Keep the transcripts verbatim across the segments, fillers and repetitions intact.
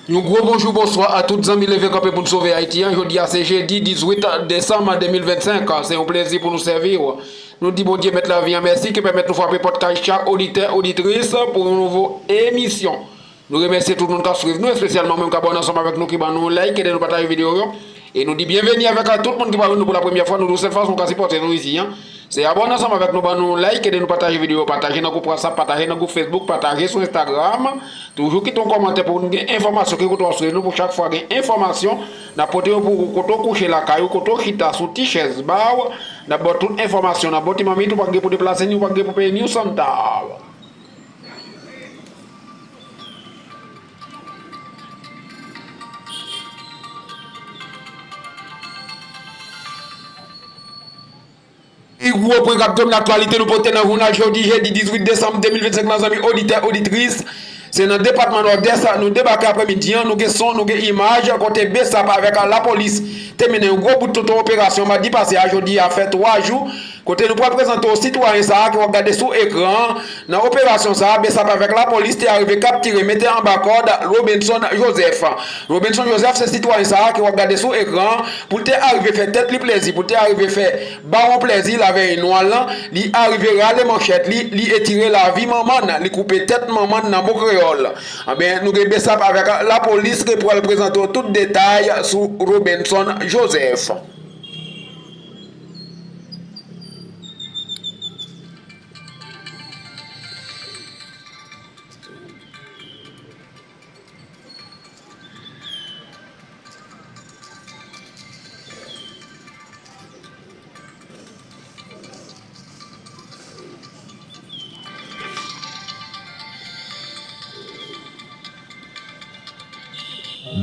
Yon gwo bonjou, bonswa a tout zanmi Leve Kanpe pou n Sove Ayiti an. Jodi a se jedi dizuit desanm de mil vennsenk. Se yon plezi pou nou sèvi w. Nou di Bondye Mèt lavi an mèsi ki pèmèt nou frape pòt kay chak oditè, oditris pou yon nouvo emisyon. Nou remèsye tout moun k ap swiv nou, espesyalman moun k abòne ansanm avèk nou, ki ban nou like, ede nou pataje videyo yo. E nou di byenveni avèk a tout moun ki pa jwenn nou pou la premyè fwa. Nou di w sèl fason w ka sipòte nou isi an, se abòne ansanm avèk nou, ban nou like, ede nou pataje videyo, pataje nan gwoup WhatsApp, pataje nan gwoup Facebook, pataje sou Instagram. Toujou kite yon kòmantè pou nou gen enfòmasyon ki kote w ap swiv nou, pou chak fwa gen enfòmasyon, n ap pote yo pou ou kote w kouche lakay ou, kote w chita sou ti chèz ba w, n ap ba w tout enfòmasyon nan bon ti manmit, ou pa gen pou deplase ni ou pa gen pou peye ni yon santab. Pi gwo pwen k ap domine aktyalite nou pote nan jounal jodi, jedi dizuit desanm de mil vennsenk lan, zanmi oditè, oditris. Se nan depatman Nòdès nou debake aprèmidi an. Nou gen son, nou gen imaj, kote BSAP avèk lapolis te mennen yon gwo bout tonton operasyon madi pase a. Jodi a fè twa jou, kote nou pral prezante w sitwayen sa a ke w ap gade sou ekran an. Nan operasyon sa a, BSAP avèk lapolis te arive kaptire, mete anba kòd Robinson Joseph. Robinson Joseph se sitwayen sa a ke w ap gade sou ekran an, pou l te arive fè tèt li plezi, pou l te arive fè bawon plezi lavèy nwa l lan, li arive rale manchèt li, li etire lavi manman l, li koupe tèt manman l nan mo kreyòl. Anben, nou gen BSAP avèk lapolis ki pral prezante w tout detay sou Robinson Joseph.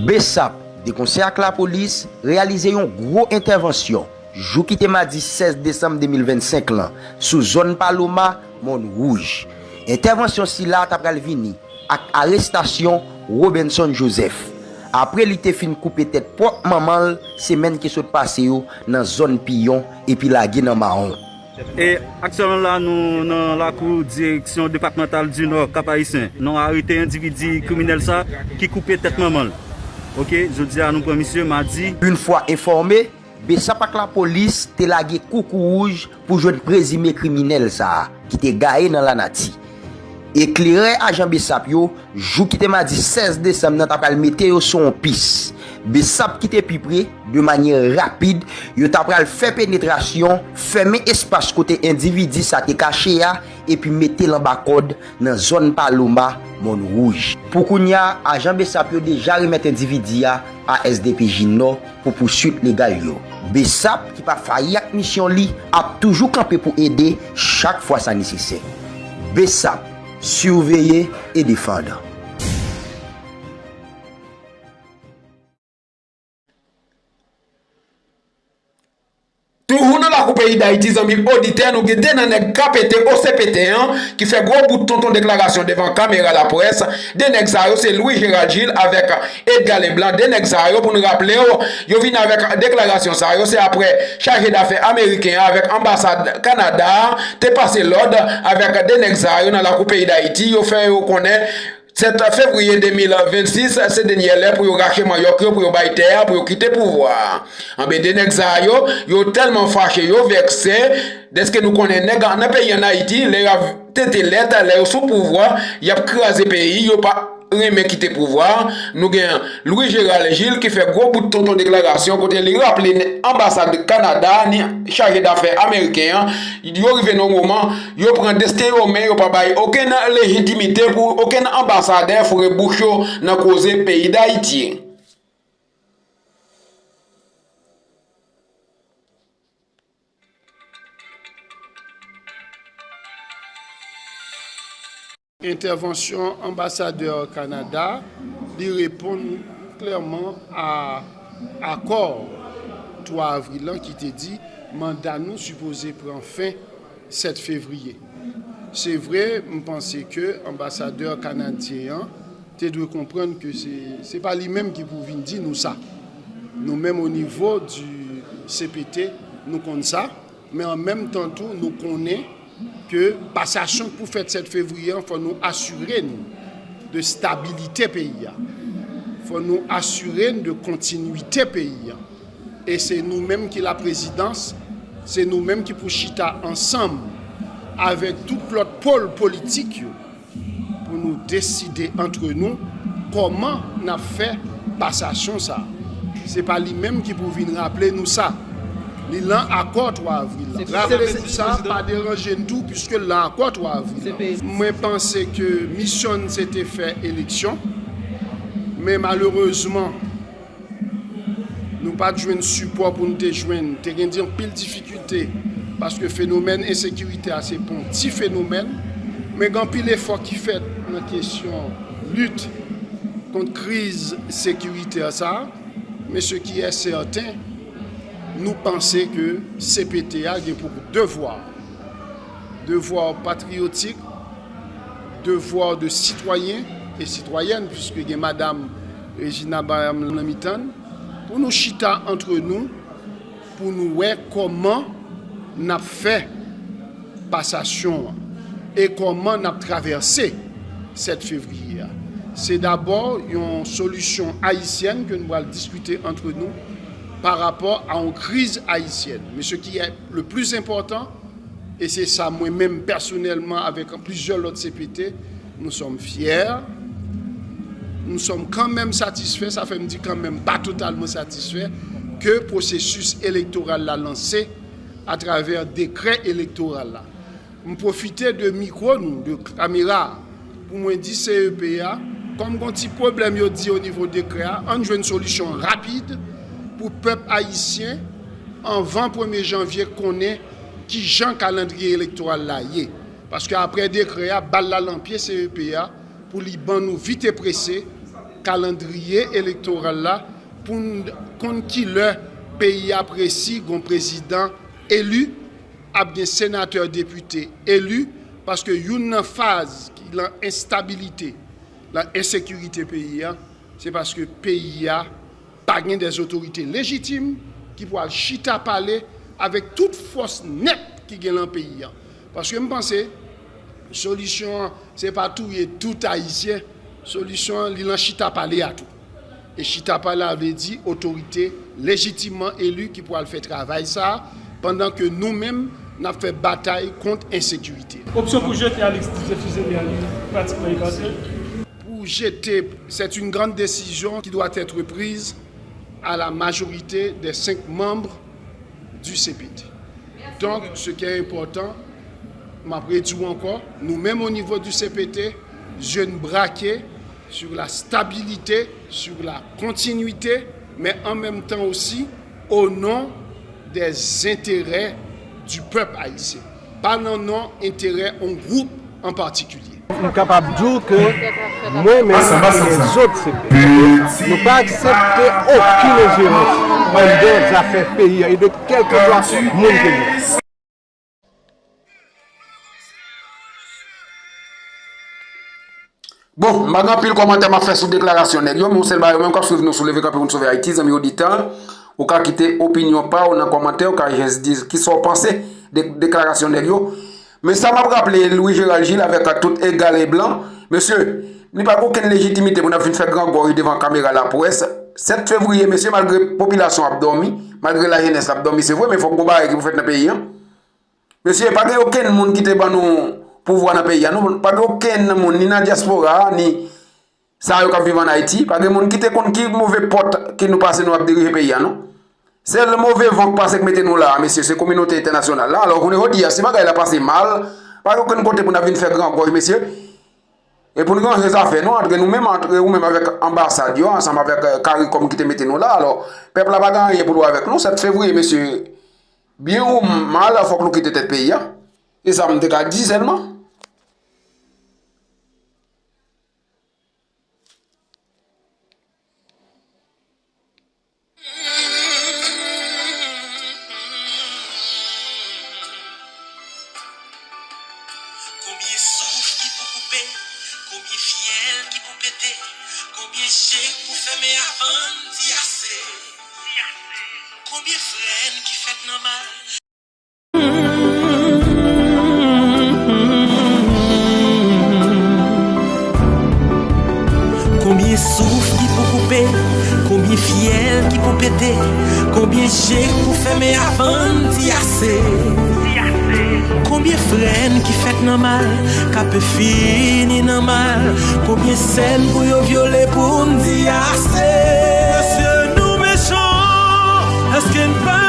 BSAP, de konsè ak lapolis, reyalize yon gwo entèvansyon jou ki te madi sèz desanm de mil vennsenk lan, sou zòn Paloma, Mòn Wouj. Entèvansyon sila ta pral vini ak arestasyon Robinson Joseph, apre li te fin koupe tèt pwòp manman l semèn ki sot pase yo nan zòn Piyon epi lage nan mawon. E aktyèlman la, nou nan lakou Direksyon Depatmantal di Nò, Kap Ayisyen. Nou arete endividi kriminèl sa ki koupe tèt manman l. Oke, jodi a nou pran misye, madi. Yon fwa enfòme, BSAP ak lapolis te lage koukou wouj pou jwenn prezime kriminèl sa a, ki te gaye nan lanati. Eklere ajan BSAP yo, jou ki te madi sèz desanm nan, ta pral mete yo sou yon pis. BSAP ki te pi pre, de manyè rapid, yo ta pral fè penetrasyon, fèmen espas kote endividi sa te kache a, epi mete l anba kòd nan zòn Paloma, Mòn Wouj. Pou kounye a, ajan BSAP yo deja remèt endividi a a S D P J Nò pou pouswit legal yo. BSAP, ki pa fayi ak misyon li, ap toujou kanpe pou ede chak fwa sa nesesè. BSAP, surveiller et défendre. Toujou nan lakou peyi Dayiti, zanmi oditè, nou gen de nan nèg K P T O C P T an ki fè gwo bout tonton deklarasyon devan kamera laprès. De nèg sa yo se Louis Gérald Gilles avèk Edgar Leblanc. De nèg sa yo, pou n raple w, yo vin avèk deklarasyon sa yo, se aprè chaje dafè ameriken an avèk anbasad Kanada a te pase lòd avèk de nèg sa yo nan lakou peyi Dayiti. Yo fè yo konnen sèt fevriye de mil vennsis, se dènyè lè pou yo rache manyòk yo, pou yo bay tè a, pou yo kite pouvwa a. Anben, de nèg sa yo, yo tèlman fache, yo vèkse, dèske nou konnen nèg nan peyi ann Ayiti, lè y ap tete lèt, lè yo sou pouvwa, y ap kraze peyi, yo pa renmen kite pouvwa a. Nou gen Louis Gérald Gilles ki fè gwo bout tonton deklarasyon kote li raple anbasad Kanada a ni chaje dafè ameriken an, yo rive nan yon moman, yo pran desten yo an men, yo pa bay okenn lejitimite pou okenn anbasadè foure bouch yo nan koze peyi Dayiti. Entèvansyon anbasadè Kanada, li reponn klèman a akò twa avril lan ki te di manda nou sipoze pran fen sèt fevriye. Se vre, m panse ke anbasadè kanadyen an te dwe konprann ke se, se pa li menm ki pou vin di nou sa. Nou menm, o nivo di C P T, nou konn sa, men an menm tan tou, nou konnen ke pasasyon k pou fèt sèt fevriye an, fò nou asire n de stabilite peyi a. Fò nou asire n de kontinwite peyi a. E se nou menm ki laprezidans, se nou menm ki pou chita ansanm avèk tout lòt pòl politik yo pou nou deside antre nou kòman n ap fè pasasyon sa a. Se pa li menm ki pou vin raple nou sa. Li lan akò twa avril la. Raple nou sa, pa deranje n tou, piske l lan akò twa avril la. Mwen panse ke misyon n se te fè eleksyon, men malerezman, nou pa t jwenn sipò pou n te jwenn. Te gen anpil difikilte, paske fenomèn ensekirite a se pa yon ti fenomèn, men gen anpil efò ki fèt nan kesyon lit kont kriz sekiritè sa a. Men se ki è sèten, nou panse ke C P T a gen pou devwa, devwa patriyotik, devwa de sitwayen e sitwayèn, piske gen madanm Regina Bayam nan mitan n, pou nou chita antre nou, pou nou wè kòman n ap fè pasasyon an e kòman n ap travèse sèt fevriye a. Se dabò yon solisyon ayisyèn ke nou pral diskite antre nou pa rapò a yon kriz ayisyèn. Men se ki est le plus important, e se sa mwen menm pèsonèlman avèk plizyè lòt C P T, nous sommes fiers, nous sommes quand même satisfaits, sa fè m di kanmenm, pa totalman satisfè, ke pwosesis elektoral la lanse atravè dekrè elektoral la. M pwofite de mikwo nou, de kamera, pou mwen di C E P a, kòm gon ti pwoblèm yo di o nivo dekrè a, ann jwenn solisyon rapid pou pèp ayisyen anvan premye janvye konnen kijan kalandriye elektoral la ye. Paske apre dekrè a, bal la lan pye C E P a pou li ban nou vite prese kalandriye elektoral la pou n konn kilè peyi a presi gon prezidan eli, ap gen senatè, depite eli, paske youn nan faz ki lan enstabilite, lan ensekirite peyi a, se paske peyi a pa gen dè otorite lejitim ki pou al chita pale avèk tout fòs nèt ki gen lan peyi a. Paske m panse solisyon an, se pa touye tout Ayisyen. Solisyon an, li lan chita pale a tou. E chita pale a vle di otorite lejitimman eli ki pou al fè travay sa a, pandan ke nou menm, n ap fè batay kont ensekirite. Opsyon pou jete Alix Didier Fils-Aimé a, li pratikman efase. Pour jeter, c'est une grande décision qui doit être prise à la majorité des cinq membres du C P T. Donc, ce qui est important, m ap redi w ankò, nou menm o nivo du C P T, je n brake sur la stabilité, sur la continuité, mais en même temps aussi au nom des intérêts du peuple haïtien, pa nan non enterè yon gwoup an patikilye. M kapab di w ke mwen menm e lèzòt C P T, nou pa aksepte okenn enjerans anndan zafè peyi a e de kèlkeswa moun ke li ye. Bon, m pa gen anpil kòmantè m ap fè sou deklarasyon nèg yo, men yon sèl bagay, ou menm k ap swiv nou sou Leve Kanpe pou n Sove Ayiti, zanmi oditè, ou ka kite opinyon pa w nan kòmantè, ou ka jis di kisa w panse de deklarasyon nèg yo. Men sa m ap raple Louis Gérald Gilles avèk tout egal e blan, mesye, li pa gen okenn lejitimite pou n ap vin fè grangòj devan kamera laprès. Sèt fevriye, mesye, malgre popilasyon ap dòmi, malgre lajenès la ap dòmi, se vre, men fòk gon bagay ki pou fèt nan peyi a. Mesye, pa gen okenn moun ki te ban nou pouvwa nan peyi a, non. Pa gen okenn moun, ni nan dyaspora a, ni sa yo k ap viv ann Ayiti. Pa gen moun ki te konn ki move pòt ke nou pase, nou ap dirije peyi a, non. Sèl move van k pase k mete nou la a, mesye, se kominote entènasyonal la. Alò, kounye jodi a, si bagay la pase mal, pa gen okenn kote pou n ap vin fè grangòj, mesye. E pou n ranje zafè nou antre nou menm, antre ou menm avèk anbasad yo, ansanm avèk, eh, CARICOM ki te mete nou la. Alò, pèp la pa gen anyen pou l wè avèk nou. Sèt fevriye, mesye, byen ou mal, fòk nou kite tèt peyi a. E sa m te ka di sèlman. Konbyen souf ki pou koupe, konbyen fyèl ki pou pete, konbyen je k pou fèmen avan n di ase, konbyen frè n ki fèt nan mal. Konbyen souf ki pou Konbyen fyèl ki pou pete? Konbyen je k pou fèmen avan n di ase? Konbyen frè n ki fèt nan mal k ape fini nan mal? Konbyen sè n pou yo vyole pou n di ase? Èske nou mechan? Èske n pa